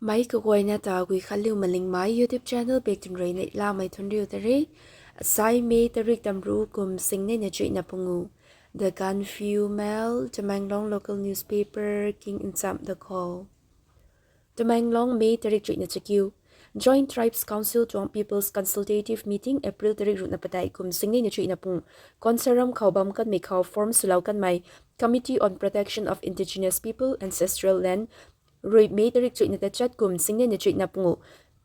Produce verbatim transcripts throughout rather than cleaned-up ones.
Meic kaguayna ta Guikhanliu Malingmei YouTube channel bak tun rui neihlamei thunc riu ta re. Asai May tarik tamru kum singneina chuihna pungu. The Gaanphiu Mail, Tamenglong local newspaper king nchamh da khou. Tamenglong, May tarik chuihna chakiu. Joint Tribes Council tuang People's Consultative Meeting April tarik ruhna padeih kum singneina chuihna pung Konsaram khou bam kanmei khou form swlou kanmei Committee on Protection of Indigenous People Ancestral Land rui May tarik chuihna tachat kum singneina chuihna pungu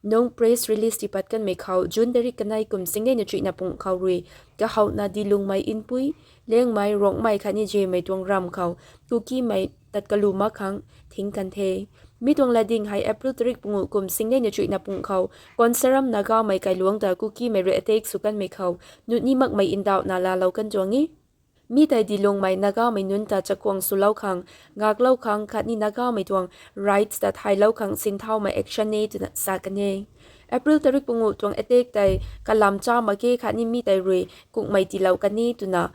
nung press release tipat kanmei khou June tarik kanei kum singneina chuihna pung khou rui kahouna Dilungmei Npui, Liangmei, Ruangmei khatni Zemei tuang ram khou Kukimei tat kalu mak khang thing kan the. Mi tuang latding hei April tarik pungu kum singneina chuihna pung khou Konsaram Nagamei kailuangc ta Kukimei rui attack sw kanmei khou nuni makmei ndauhna laalou kan tuang e. Mi tei Dilungmei Nagamei nunc ta chakhwang swlou khang, ngaklou khang khatni Nagamei tuang rights ta thaylou khang sinthaumei action e twna sa kan e. April tarik pungu tuang attack tei kalam cha mak ge khatni mi tei rui kukmei tiilou kan e twna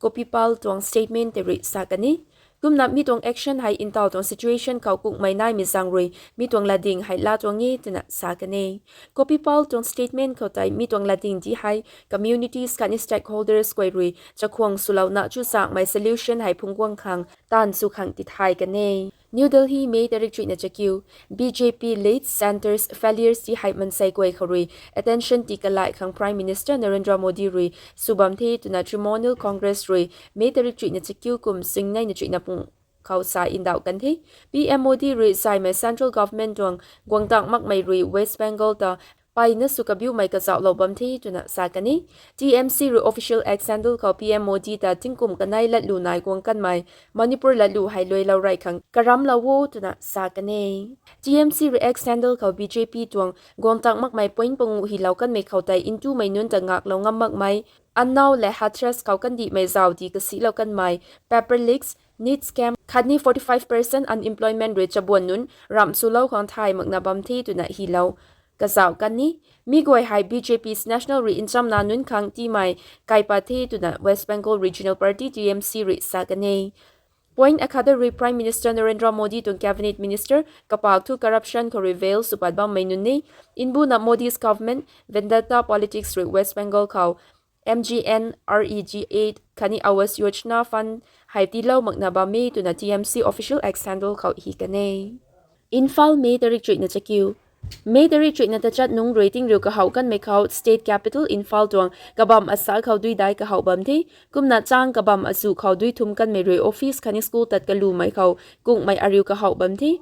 Kopipal tuang statement tei rui sa kan e. Kumna mi tuang action hei ntaw tuang situation khou kukmei naimei zaeng rui mi tuang latding hei laa tuang e twna sa kan e. Kopipal tuang statement khou tei mi tuang latding ti hei communities khatni stakeholders guay rui chakhwang swlouna chuzaenghmei solution hei phungc guang khang taanv sw khang tithay kan e. New Delhi, May tarik chuihna chakiu. B J P lead centre's failures ti hei mansei guay khou rui attention ti kalai khang Prime Minister Narendra Modi rui sw bam the twna Trinamool Congress rui May tarik chuihna chakiu kum singneina chuihna pung khou sa ndauh kan the. P M Modi rui saimei central government tuang guang tang makmei rui West Bengal ta mpeyna sw kabiumei kazauhlou bam the twna sa kan e. T M C rui official X handle khou P M Modi ta tingkum kanei latlu nai guang kanmei Manipur latlu hei luailou rey khang karamlou o twna sa kan e. T M C rui X handle khou B J P tuang guang tang makmei point pungu hylou kanmei khou tei ntumei nunc ta ngaklou ngam makmei Unnao le Hathras khou kandihmei zauc ti kasilou kanmei paper leaks, NEET scam khatni forty-five percent unemployment rui chabuan nunc ramh swlou khang thay makna bam the twna hylou kazauh kan e. Mi guay hei B J P's national rui nchamna nunc khang tiimei kaipat the twna West Bengal Regional Party T M C rui sa kan e. Point akhat rui Prime Minister Narendra Modi tuang cabinet minister kapak thu corruption khou rui avail sw pat bammei nunc e. Mbuna Modi's government vendetta politics rui West Bengal khou M G N R E G A khatni Awas Yojana fund hei tiilou makna bam e twna T M C official X handle khou hy kan e. Imphal, May tarik chuihna chakiu. May tarik chuihna tachat nungc rui tingriu kahouh kanmei khou state capital Imphal tuang kabamv asa khou dui dai kahouh bam the. Kumna chang kabamv azuh khou dui thum kanmei rui office khatni school tat kalumei khou kukmei ariu kahouh bam the.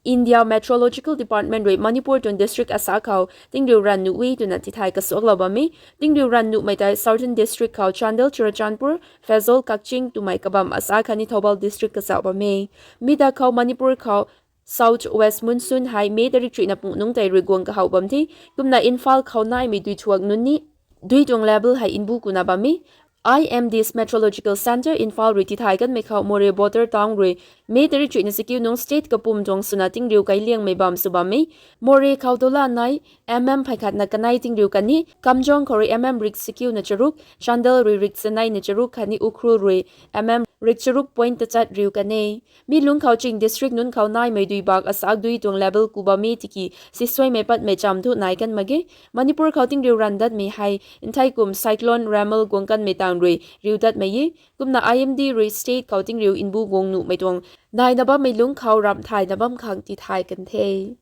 India Meteorological Department rui Manipur tuang district asa khou tingriu ranv nuh e twna tithay kasuaklou bam e. Tingriu ranv nuhmei tei Southern District khou Chandel, Churachandpur, Pherzawl, Kakching twmei kabamv asa khatni Thoubal District kazauh bam e. Mi ta khou Manipur khou South West Monsoon hei May tarik chuihna pung nungc tei rui guang kahouh bam the. Kumna Imphal khou naimei dui thuak nunc ni dui tuang level hei mbu kuna bam e. I M D's Meteorological Centre Imphal rui tithay kanmei khou Moreh border town rui May tarik chuihna chakiu nungc state kapwm tuang swna tingriu kailiangmei bam sw bam e. Moreh khou dola nai mm phay khatna kanei tingriu kan e. Kamjong khou rui mm rik chakiuna charuk, Chandel rui rik chaneina charuk khatni Ukhrul rui mm rik charuk point tachat riu kan e. Mi lungc khou ching district nunc khou naimei dui bak asak dui tuang level ku bam e tiki sisuaimei patmei cham thu nai kan mak ge. Manipur khou tingriu ranv datmei hei nthei kum cyclone Remal guang kanmei tang rui riu datmei e. Kumna I M D rui state khou tingriu mbu guang nuhmei tuang naina bammei lungc khou ramh thayna bam khang tithay kan the.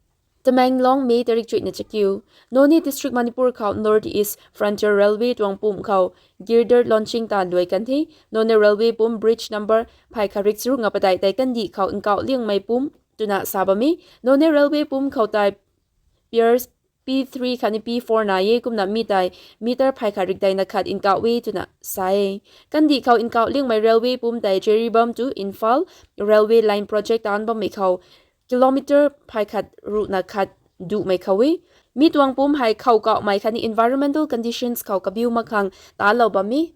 Tamenglong, May tarik chuihna chakiu. Noney District, Manipur khou North East Frontier Railway tuang pumc khou girder launching taanv luai kan the. Noney Railway pumc bridge number phay khat rik charuk nga padeih tei kandih khou nkauh liangmei pumc twna sa bam e. Noney Railway pumc khou tei piers P three khatni P four nai e, kumna mi tei meter phay khat rik deina khat nkauh e twna sa e. Kandih khou nkauh liangmei railway pumc tei Jiribam to Imphal railway line project taanc bammei khou kilometer phay khat ruhna khat duhmei khou e. Mi tuang pumc hei khou kauhmei khatni environmental conditions khou kabiu mak khang taanclou bam e.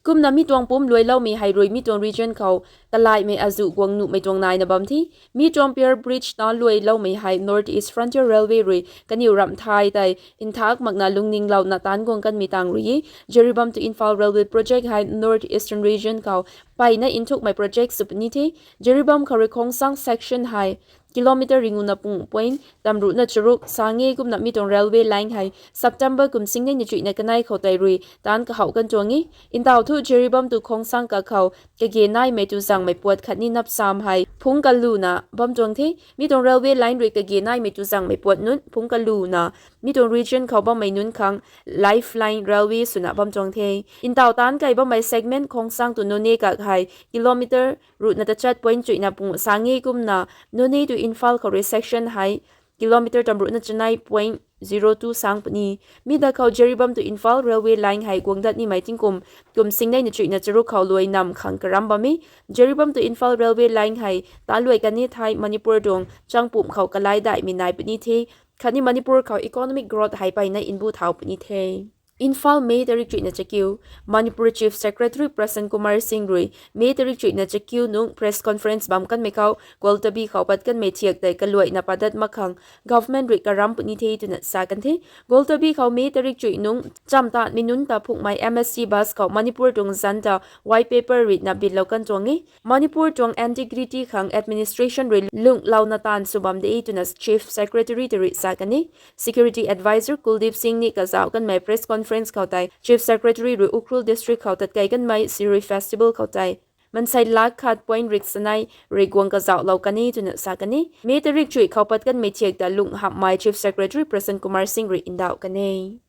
Kumna mi tuang pumc luailoumei hei rui mi tuang region khou kalaihmei azuh guang nuhmei tuang naina bam the. Mi tuang pier bridge ta luailoumei hei North East Frontier Railway rui kaniw ramh thay tei nthak makna lungninglouna taanc guang kanmei tang rui e. Jiribam to Imphal Railway Project hei North Eastern Region khou mpeyna nthukmei project sw puni the. Jiribam khou rui Khongsang section hei kilometer ringuna pung point tamruhna charuk sang e. Kumna mi tuang railway line hei September kum singnei na chuihna kanei khou tei rui taanc kahouh kan tuang e. Ntaw thu Jiribam tu Khongsang kakhou kage naimei tu zangmei puat khatni napsam hei phungc kaluna bam tuang the. Mi tuang railway line rui kage naimei tu zangmei puat nunc phungc kaluna mi tuang region khou bammei nunc khang lifeline railway swna bam tuang the. Ntaw taanc kai bammei segment Khongsang tu Noney kak hei kilometer ruhna tachat point chuihna pung sang e. Kumna Noney tu Imphal khou rui section hei kilometer tamruhna chanei point zero two sang puni. Mi da khou Jiribam tu Imphal railway line hei guang dat nimei tingkum kum singnei na chuihna charuk khou luai nam khang karam bam e. Jiribam tu Imphal railway line hei taanc luai kan e thei Manipur tuang changpumc khou kalai daihmei nai puni the. Khatni Manipur khou economic growth hei peyna nbu thau puni the. Imphal, May tarik chuihna chakiu. Manipur Chief Secretary Prasant Kumar Singh rui May tarik chuihna chakiu nung press conference bam kanmei khou Gwaltabi khou pat kanmei thiak tei kaluaina padat mak khang government rui karam puni the twna sa kan the. Gwaltabi khou May tarik chuih nung chamv tanmei nunc ta phungmei M S T bus khou Manipur tuang zanc ta white paper ruina binlou kan tuang e. Manipur tuang integrity khang administration rui lunghlouna taanv sw bam de twna Chief Secretary ta rui sa kan e. Security Advisor Kuldeep Singh ni kazauh kanmei press conference khou tei Chief Secretary rui Ukhrul District khou tatkei kanmei Shirui Festival khou tei mansei lak khat point rik sanei rui guang kazauhlou kan e twna sa kan e. May tarik chuih khou pat kanmei thiak ta lungh hamhmei Chief Secretary Prasant Kumar Singh rui ndauh kan e.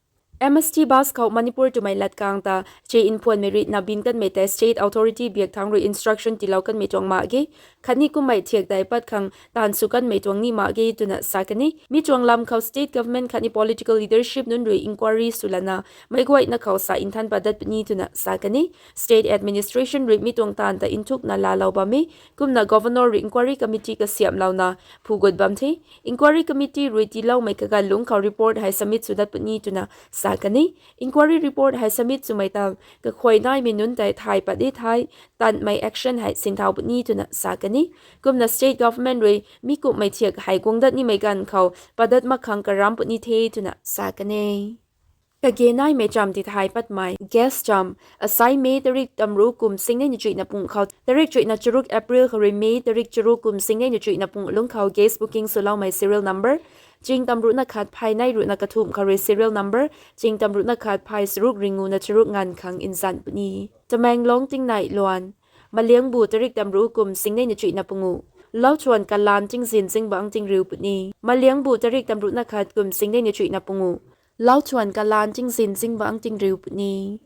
M S T bus khou Manipur twmei latkang ta che nphuanmei ruina bin kanmei tei state authority biak thangc rui instruction tiilou kanmei tuang mak ge. Khatni kummei thiak tei pat khang taanv sw kanmei tuang ni mak ge twna sa kan e. Mi tuang lam khou state government khatni political leadership nunc rui inquiry swlana meic guayna khou sa nthan padat puni twna sa kan e. State administration rui mi tuang taanv ta nthukna laalou bam e. Kumna governor rui inquiry committee kasiamhlouna phu gut bam the. Inquiry committee rui tiiloumei kaganv lungc khou report hei submit sw dat puni twna sa kan e. Inquiry report hei submit swmei tang kakhuay naimei nunc tei thay pat e thei tanmei action hei sinthau puni twna sa kan e. Kumna state government rui mi kumhmei thiak hei guang dat nimei ganv khou padat mak khang karam puni the twna sa kan e. Kage naimei chamv tithay patmei guest chamv. Asai May tarik tamruh kum singnei na chuihna pung khou tarik chuihna charuk April khou rui May tarik charuk kum singnei na chuihna pung lungc khou guest booking swloumei serial number ching tamruhna khat phay nei ruhna kathumh khou rui serial number ching tamruhna khat phay charuk ringuna charuk nganv khang nzan puni. Tamenglong tingnei luan. Maliangbu tarik tamruh kum singnei na chuihna pungu. Lauthuan kalan tingzin zingbangc tingriu puni. Maliangbu tarik tamruhna khat kum singnei na chuihna pungu. Lauthuan kalan tingzin zingbangc tingriu puni.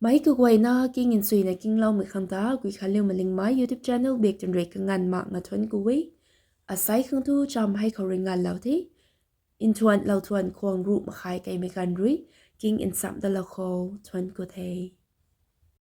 Meic kaguayna king nsuina kingloumei khang ta Guikhanliu Malingmei YouTube channel bak twn rui kanganv mak nga thuanc ku e. Asai khang thu chamv hei khou rui nganvlou the. Nthuan lauthuan khwang ruh makhai keimei ganv rui king nchamh dalou khou thuanc ku the.